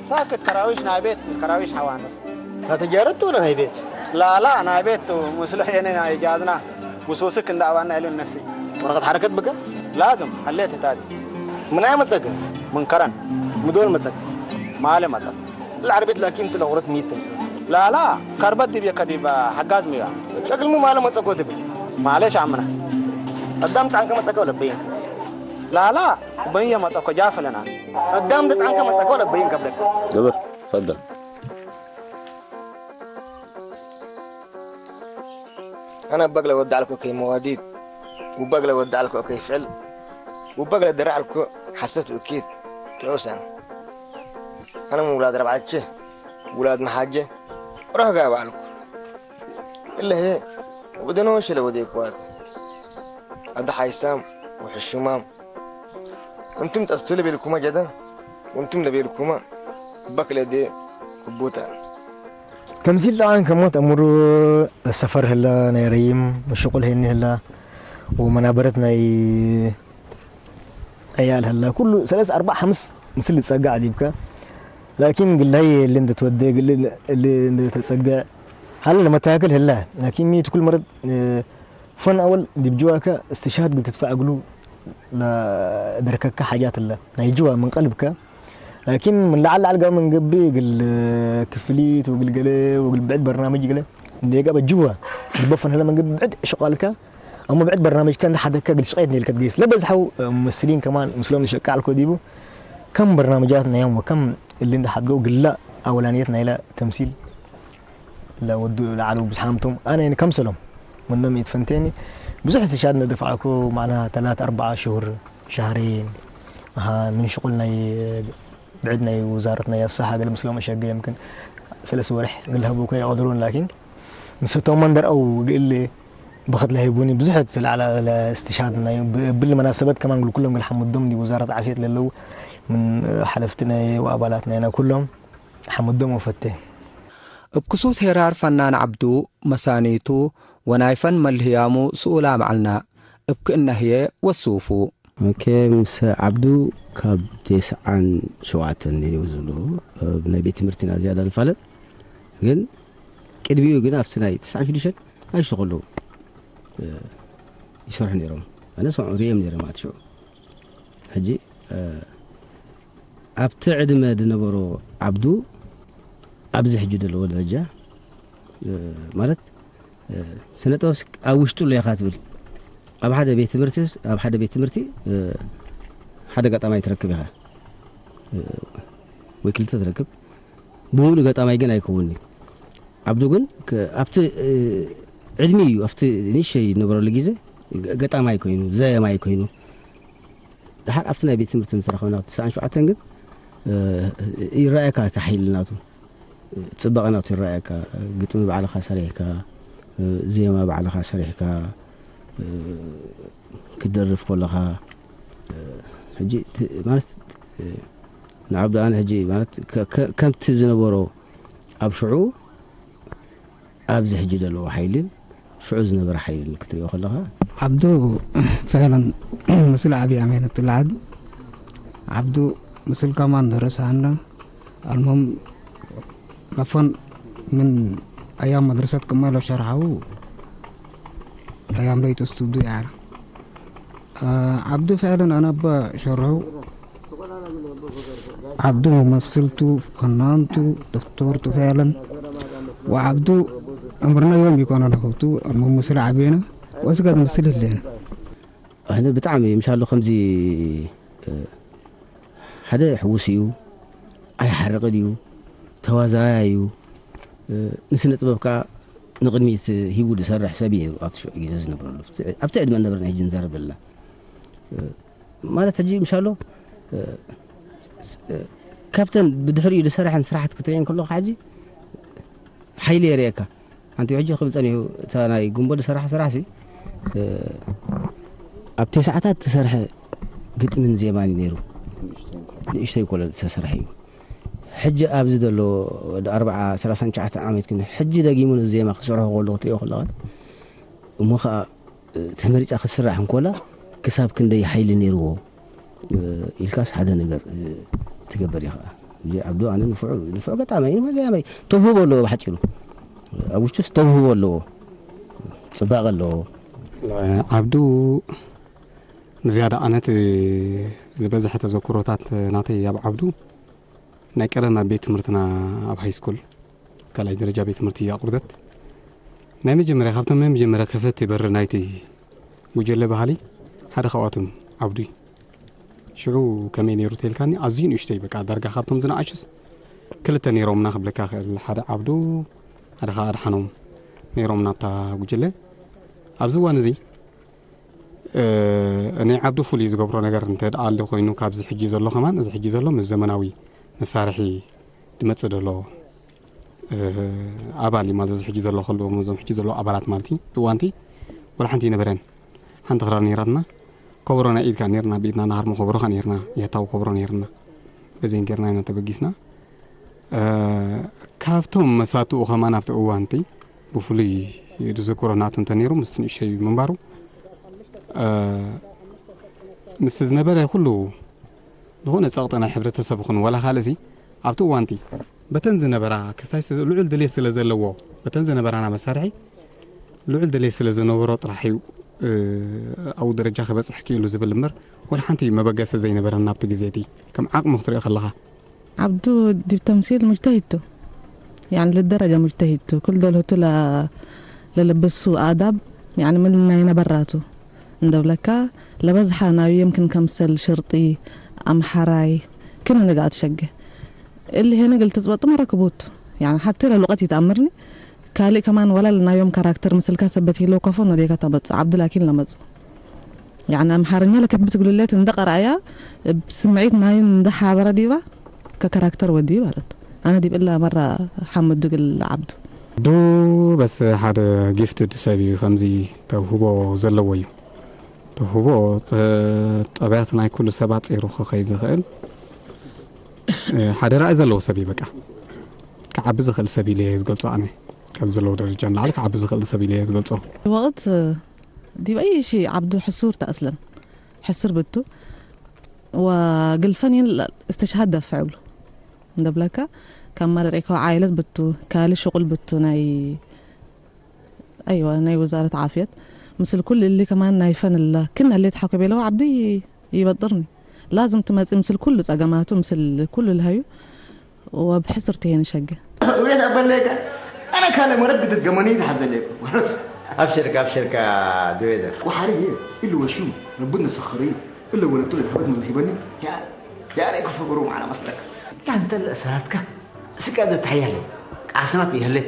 ሳክት ከራዊሽ ናይ ቤት ከራዊሽ ሓዋኖስ። ናተጃረት ወለ ናይ ቤት? ላላ ናይ ቤት ቱ ምስሎ የኔ ናይ ጃዝና ውስውስክ እንደ ኣባና ኢሉ ነሲ። ወረቀት ሓረከት ብከ? ላዝም፣ ሀሌት ታዲ። ምናይ መጸገ? ምን ከረን። ምዶን መጸገ? ማለ መጸገ። العربية لكن تلغرت مية تمثيل. لا، لا، كربت دي بيكا دي با حقاز ميا. تقل مو ماله مصقو تبي. معلش عمنا. قدام تصعنك مصقو لبين. ላላ በየ መጸኮ ጃፈለና ቀዳም ደጻንከ መጸኮ ለበይን ከብለክ ግብር ፈደ أنا بقلة ودعلكو كي مواديد، وبقلة ودعلكو كي فعل، وبقلة درعلكو حسيت أكيد تعوسان. أنا مولاد ربعتشي، ولاد محاجة، روح قابعلكو. إلا هي، وبدنا وش لو ديك واد. هذا حيسام وحشومام. أنتم تأصلوا لبيلكم جدا، وأنتم لبيلكم بكلة دي كبوتا. ተምሲል ጠቓን ከሞ ተእምሩ ሰፈር ህላ ናይ ረይም ሽቁል ሄኒ ህላ ወመናበረት ናይ ዕያል ህላ ኩሉ ሰለስ ኣርባዕ ሓምስ ምስል ዝጸጋዕ ዲብካ ላኪን ግላይ የለ እንደተወደ ግል እል እንደተጸገዕ ሀለ ለመታከል ህላ ላኪን ሚት ኩል መረት ፈን ኣወል ዲብ ጅዋካ እስትሻሃድ ግል ትድፋዕ እግሉ ለደርከካ ሓጃት እለ ናይ ጅዋ ምን ቀልብካ ላኪን ምን ለዓል ለዓል ጋር ምን ገብእ እግል ክፍሊት ወግል ገለ ወግል ብዕድ በርናምጅ ገለ እንደ የጋበ ጅዋ ግበ ፈን ህለ ምን ገብእ ብዕድ ሽቃልካ ኣሞ ብዕድ በርናምጅካ እንደ ሓደካ እግል ሽቃይት ነልካ ትገይስ ለበዝሓው ሙመስሊን ከማን ምስሎም ንሸቃ ኣልኮ ዲቡ ከም በርናምጃት ናዮም ወከም እሊ እንደ ሓድገው ግላ ኣወላንየት ናይላ ተምሲል ለወዱ ለዓሉ ብዝሓምቶም ኣነ ከምሰሎም ምኖም ይትፈንቴኒ ብዙሕ ስሻድ ነደፋዕኩ ማዕና ተላት ኣርባዓ ሽሁር ሻህሬን ኣሃ ምን ሽቁል ናይ ብዕድ ናይ ውዛረት ናይ ኣሳሓ ገለ ምስሎም እሸገ የምክን ሰለስ ወርሕ ግልሀቡ ከይቀድሩን ላኪን ንሰቶም መንደር ኣው ግእል ብኸት ለሂቡኒ ብዙሕ ተላዕላ እስትሻድ ናይ ብል መናሰበት ከማን ግል ኩሎም ግል ሓሙዶም ዲ ውዛረት ዓፍየት ለለው ምን ሓለፍቲ ናይ ወኣባላት ናይና ኩሎም ሓሙዶም ወፈቴ እብ ክሱስ ሄራር ፈናን ዓብዱ መሳኒቱ ወናይፈን መልህያሙ ስኡላ መዓልና እብ ክእነህየ ወስውፉ። ኦኬ፣ ምስ ዓብዱ ካብ ቴስዓን ሸውዓተን ነይሩ ዝብሉ፣ ኣብ ናይ ቤት ትምህርቲና ዝያዳ ንፋለጥ። ግን ቅድሚኡ ግን ኣብቲ ናይ ተስዓን ሽዱሽተን ኣይሽተኸለዉ፣ እ፣ ይሰርሑ ነይሮም። ኣነ ሰምዑ ርእዮም ነይረ ማለት ሽዑ። ሕጂ፣ እ፣ ኣብቲ ዕድመ ዝነበሮ ዓብዱ ኣብዚ ሕጂ ዘለዎ ደረጃ፣ እ፣ ማለት፣ እ፣ ስነ ጥበብ ኣብ ውሽጡ ኣሎ ኢኻ ትብል። ኣብ ሓደ ቤት ትምህርቲ፣ ኣብ ሓደ ቤት ትምህርቲ፣ እ፣ ሓደ ገጣማይ ትረክብ ኢኻ። እ፣ ወይ ክልተ ትረክብ። ብምሉእ ገጣማይ ግን ኣይከውን'ዩ። ዓብዱ ግን፣ ክ-፣ ኣብቲ፣ እ፣ ዕድሚኡ፣ ኣብቲ ንእሽተይ ዝነበረሉ ግዜ፣ ገ-፣ ገጣማይ ኮይኑ፣ ዘየማይ ኮይኑ፣ ደሓር ኣብቲ ናይ ቤት ትምህርቲ ምስ ረኸብና፣ ኣብቲ ተስዓን ሸውዓተን ግን፣ እ፣ ይረኣየካ እቲ ሓይሊ ናቱ። ጽባቐ ናቱ ይረኣየካ። ግጥሚ ባዕልኻ ሰሪሕካ፣ እ፣ ዜማ ባዕልኻ ሰሪሕካ፣ እ፣ ክትደርፍ ከለኻ፣ እ፣ ሕጂ ት-፣ ማለት፣ እ፣ ንዓብዱ ኣነ ሕጂ ማለት ከ-፣ ከ-፣ ከምቲ ዝነበሮ ኣብ ሽዑ ኣብዚ ሕጂ ዘለዎ ሓይልን ሽዑ ዝነበረ ሓይልን ክትሪኦ ከለኻ። ዓብዱ ፍዕለን ምስል ዓብዪ ኣሜን እትለዓል ዓብዱ ምስል ከማን ደረሰ ኣነ ኣልሞም ነፎን ምን ኣያም መድረሰት ቅመ ለሸርሓው ኣያም ለይት እስትብዱ ያዕረ ዓብዱ ፍዕለን ኣነባ ሸርሑ ዓብዱ መመስልቱ፣ ፈናንቱ፣ ዶክተርቱ ፈያለን ወዓብዱ እምርና ዮም ይኮነ ንኸውቱ ኣልሞ ምስል ዓብየነ ወስጋድ ምስል ህሌነ። ኣነ ብጣዕሚ ምሻሉ ከምዚ ሓደ ሕውስ እዩ፣ ኣይሓርቕን እዩ፣ ተዋዛያ እዩ፣ ንስነ ጥበብ ከዓ ንቕድሚት ሂቡ ዝሰርሕ ሰብ እዩ ነይሩ ኣብቲ ሽዑ ግዜ ዝነብረሉ ኣብቲ ዕድመ ነበርና ሕጂ ንዛረብ ዘለና ማለት ሕጂ ምሻሎ ካብተን ብድሕሪኡ ዝሰርሐን ስራሕት ክትርእየን ከለኹ ሕጂ ሓይሊ የርእየካ። ሓንቲ ሕጂ ክብል ጸኒሑ እታ ናይ ጉንቦ ዝሰርሓ ስራሕ ሲ ኣብ ተስዓታት ዝተሰርሐ ግጥምን ዜማን እዩ ነይሩ። ንእሽተይ ኮለ ዝተሰርሐ እዩ። ሕጂ ኣብዚ ዘሎ ወዲ ኣርብዓ ሰላሳን ትሽዓተን ዓመት ግን ሕጂ ደጊሙ ነዚ ዜማ ክሰርሖ ከሎ ክትሪኦ ከለኻ እሞ ከዓ ተመሪፃ ክትስራሕ እንኮላ ክሳብ ክንደይ ሓይሊ ነይርዎ ኢልካስ ሓደ ነገር ትገብር ኢኻ። እዚ ዓብዱ ኣነ ንፉዕ ንፉዕ ገጣማይ እዩ፣ ዜማይ ተውህቦ ኣለዎ። ብሓፂሩ ኣብ ውሽጡስ ተውህቦ ኣለዎ፣ ፅባቐ ኣለዎ። ዓብዱ ንዝያዳ ኣነት ዝበዝሐ ተዘክሮታት ናተይ ኣብ ዓብዱ ናይ ቀደም ኣብ ቤት ትምህርትና ኣብ ሃይ ስኩል ካልኣይ ደረጃ ቤት ትምህርቲ ኣቑርደት ናይ መጀመርያ ካብቶም ናይ መጀመርያ ከፈቲ በሪ ናይቲ ጉጀለ ባህሊ ሓደ ካብኣቶም ዓብዱ እዩ። ሽዑ ከመይ ነይሩ ተልካኒ? ኣዝዩ ንእሽተይ፣ በቃ ዳርጋ ካብቶም ዝነኣሹስ ክልተ ነይሮምና ክብለካ ክእል። ሓደ ዓብዱ፣ ሓደ ከዓ ኣድሓኖም ነይሮም ናብታ ጉጅለ። ኣብዚ እዋን እዚ፣ እ፣ ናይ ዓብዱ ፍሉይ ዝገብሮ ነገር እንተ ደኣ ኣሎ ኮይኑ፣ ካብዚ ሕጂ ዘሎ ከማን፣ እዚ ሕጂ ዘሎ ምስ ዘመናዊ መሳርሒ ዝመጽእ ዘሎ፣ እ፣ ኣባል እዩ ማለት፣ እዚ ሕጂ ዘሎ ከለዎም፣ እዞም ሕጂ ዘለዉ ኣባላት ማለት እዩ። እዋንቲ ወላ ሓንቲ ይነበረን። ሓንቲ ክራር ነይራትና፣ ከበሮ ናይ ኢድካ ነይርና፣ ብኢድና እናሃርሞ ከበሮ ከ ነይርና፣ የታዊ ከበሮ ነይርና። በዚን ጌርና ኢና ተበጊስና። እ፣ ካብቶም መሳትኡ ከማን ኣብቲ እዋንቲ ብፍሉይ ዝዝክሮ ናቱ እንተ ነይሩ፣ ምስቲ ንእሽተይ ምንባሩ፣ እ፣ ምስቲ ዝነበረ ኩሉ ዝኾነ ጸቕጢ ናይ ሕብረተሰብ ይኹን ዋላ ካልእሲ፣ ኣብቲ እዋንቲ በተን ዝነበራ ክሳይ ስ-፣ ልዑል ድሌት ስለ ዘለዎ፣ በተን ዝነበራና መሳርሒ ልዑል ድሌት ስለ ዝነበሮ ጥራሕ እዩ፣ እ፣ ኣብኡ ደረጃ ክበጽሕ ክኢሉ ዝብል እምበር፣ ወላ ሓንቲ መበገሲ ዘይነበረና ኣብቲ ግዜ እቲ፣ ከም ዓቕሚ ክትሪኦ ከለኻ። عبدو ዲብ ተምሲል ሙጅተሂድ ቱ። ያኒ ልደረጃ ሙጅተሂድ ቱ። ኩል ዶል ህቱ ለ-፣ ለለበሱ ኣዳብ፣ ያኒ ምን ናይ ነበራቱ። እንደብለካ፣ ለበዝሓ ናብዮም ክን ከምሰል ሽርጢ፣ ኣምሓራይ፣ ክን ንጋት ሸገ። እሊ ሄነ ግል ትጽበጡ መረክቡት። ያኒ ሓቲ ለልቀት ይትኣምርኒ። ካልእ ከማን ወላ ለናዮም ካራክተር ምስልካ ሰበት ሂሎ ኮፎ ነዴካ ተመጽ። ዓብዱ ላኪን ለመጹ። ያኒ ኣምሓርኛ ለከብት ግሉሌት እንደ ቀራያ ብስምዒት ናዩ እንደ ሓበረ ዲባ ከካራክተር ወዲ ማለት። ኣነ ዲብ እላ መራ ሓመዱ ግል ዓብዱ። ዱ በስ ሓደ ጊፍትድ ሰብ እዩ፣ ከምዚ ተውህቦ ዘለዎ እዩ። ተውህቦ ጸ-፣ ጠብያት ናይ ኩሉ ሰብ ኣጺሩ ክኸይ ዝኽእል፣ እ፣ ሓደ ራእይ ዘለዎ ሰብ እዩ። በቃ ክዓቢ ዝኽእል ሰብ ኢለ እየ ዝገልጾ ኣነ። ካብ ዘለዎ ደረጃ ንላዕሊ ክዓቢ ዝኽእል ሰብ ኢለ እየ ዝገልጾ። ወቕት ዲብ ኣይ ሺ ዓብዱ ሕሱር ተኣስለን። ሕሱር ብቱ ወግልፈን ይን እስትሽሃድ ደፍዕ ብሉ። እንደብለካ ካብ ማለሪካ ዓይለት ብቱ፣ ካሊ ሽቁል ብቱ ናይ፣ ኣይዋ፣ ናይ ወዛረት ዓፍየት። ምስል ኩል እሊ ከማን ናይ ፈን እላ። ክን ኣሌት ሓኮ ቤለዋ ዓብዲ ይበጥርኒ። ላዝም ትመጺ ምስል ኩሉ ጸገማቱ፣ ምስል ኩሉ ልሃዩ ወብሕስርቲ ሄን ሸገ። እውነት ኣበለካ፣ ኣነ ካለ መረብ ግድት ገመኒ ይትሓዘለኩ። ወረስ። ኣብሽርካ፣ ኣብሽርካ፣ ድዌደ። ወሓደ እየ፣ ኢሉ ወሹ፣ ረቡን ነሰኸሪ፣ ኢሉ ወለቱ ለድሃበት መለሂበኒ፣ ያ፣ ያ ረእኩ ፈገሩ መዓላ መስለካ። ላንተ ለእስራትካ፣ ስቃ ዘተሓያለ፣ ቃስናት ይህለት፣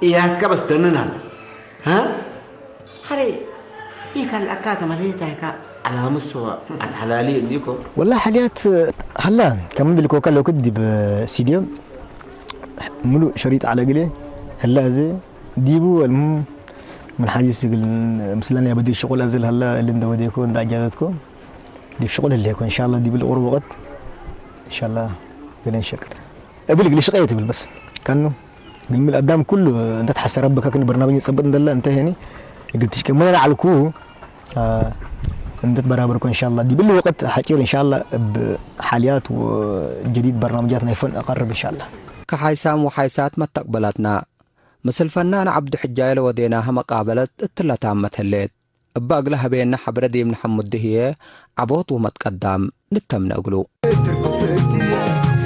እያትካ በስተንናል። ሃ? ሓረይ፣ ይህ ካልኣካ ተመለየት ኣይካ ዓላምሶ ኣትሓላሊ እንዲኮ። ወላ ሓልያት ሃላ፣ ከም ቢልኮ ከለኩ ዲብ ሲድዮ ሙሉእ ሸሪጥ ዓለ ግሌ፣ ህላ እዚ ዲቡ ወልሙ ምን ሓጂ ስግል ምስለን ያበዲ ሽቁል ኣዝል ሃላ፣ እሊ እንደ ወዴኮ፣ እንደ ኣጃዘትኮ፣ ዲብ ሽቁል ህሌኮ፣ እንሻላ ዲብል ቁሩብ ወቀት፣ እንሻላ ገለን ሸቅጥ። እብል ግሊ ሽቀየት ይብል በስ፣ ከኑ ግልምል ኣዳም ኩሉ እንተ ተሓሰረ በካ ክን በርናምጅ ጸብጥ እንደለ እንተ ሄኒ ግልትሽ ከመነ ለዓልኩ፣ አ፣ እንተ ተበራበርኩ እንሻላ ዲብል ወቀት ሓጪር እንሻላ ብ ሓልያት ወጀዲድ በርናምጃት ናይ ፈን ኣቀርብ እንሻላ። ከሓይሳም ወሓይሳት መተቅበላትና። ምስል ፈናን ዓብዱ ሕጃይ ለወዴናህ መቃበለት እትለታመት ህሌት። እባ እግለ ሀቤነ ሐብረ ዲብ ነሐምዱ ህዬ ዐቦት ወመትቀዳም ንተምነ እግሉ።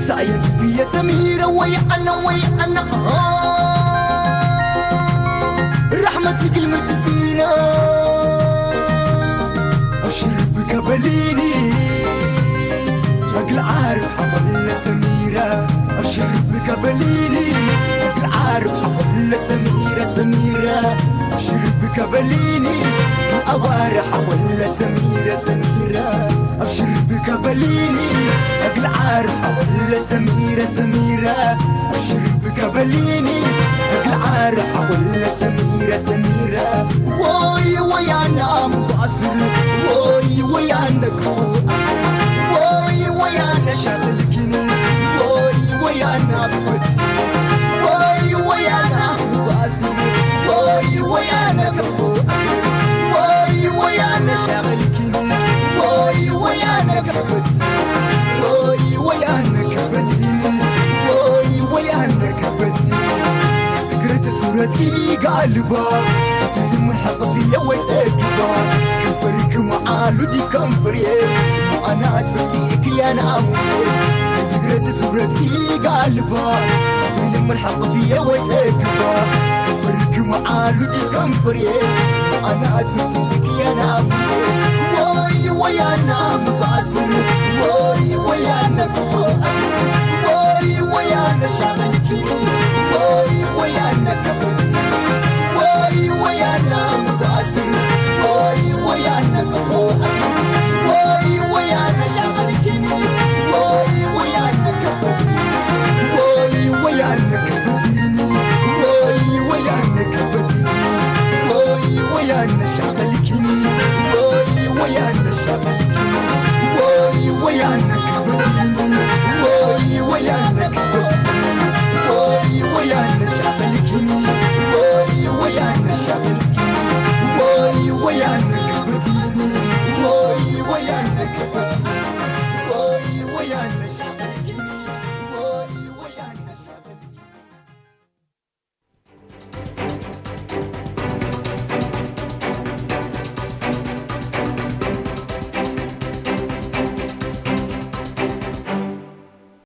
ሳየት ብየ ሰሚረ ወይ አነ ወይ አነ ረሕመት ግልምት ሲና ሽርብ ከበሊኒ እግል ዓርብ ሐመለ ሰሚራ ሽርብ ከበሊኒ እግል ዓርብ ሐመለ ሰሚራ ሰሚራ ሽርብ ከበሊኒ ኣዋርሕ ወለ ሰሚረ ሰሚረ ኣብሽር ብከበሊኒ እግል ዓርሕ ወለ ሰሚረ ሰሚረ ኣብሽር ብከበሊኒ እግል ዓርሕ ወለ ሰሚረ ሰሚረ ወይ ወያነ ኣምባስር ወይ ወያነ ክፉ ወይ ወያነ ሸልኪኒ ወይ ወያነ ብኩት ወይ ወያነ ኣምባስር ወይ ወያነ ክፉ ወይ ወያነ ሸልኪኒ ወይ ወያነ ክፉት ወይ ወያነ ከበድኒ ወይ ወያነ ከበድኒ ስግረት ሱረት ይጋልባ ትይሙን ሓቕፍየ ወይ ጸግባ ከንፈርክ መዓሉ ዲ ከንፈርየ ጽቡቓና ትፍቲ ክያና ኣሙየ ስግረት ሱረት ይጋልባ ትይሙን ሓቕፍየ ወይ ጸግባ ከንፈርክ መዓሉ ዲ ከንፈርየ ጽቡቓና ትፍቲ ክያና ኣሙየ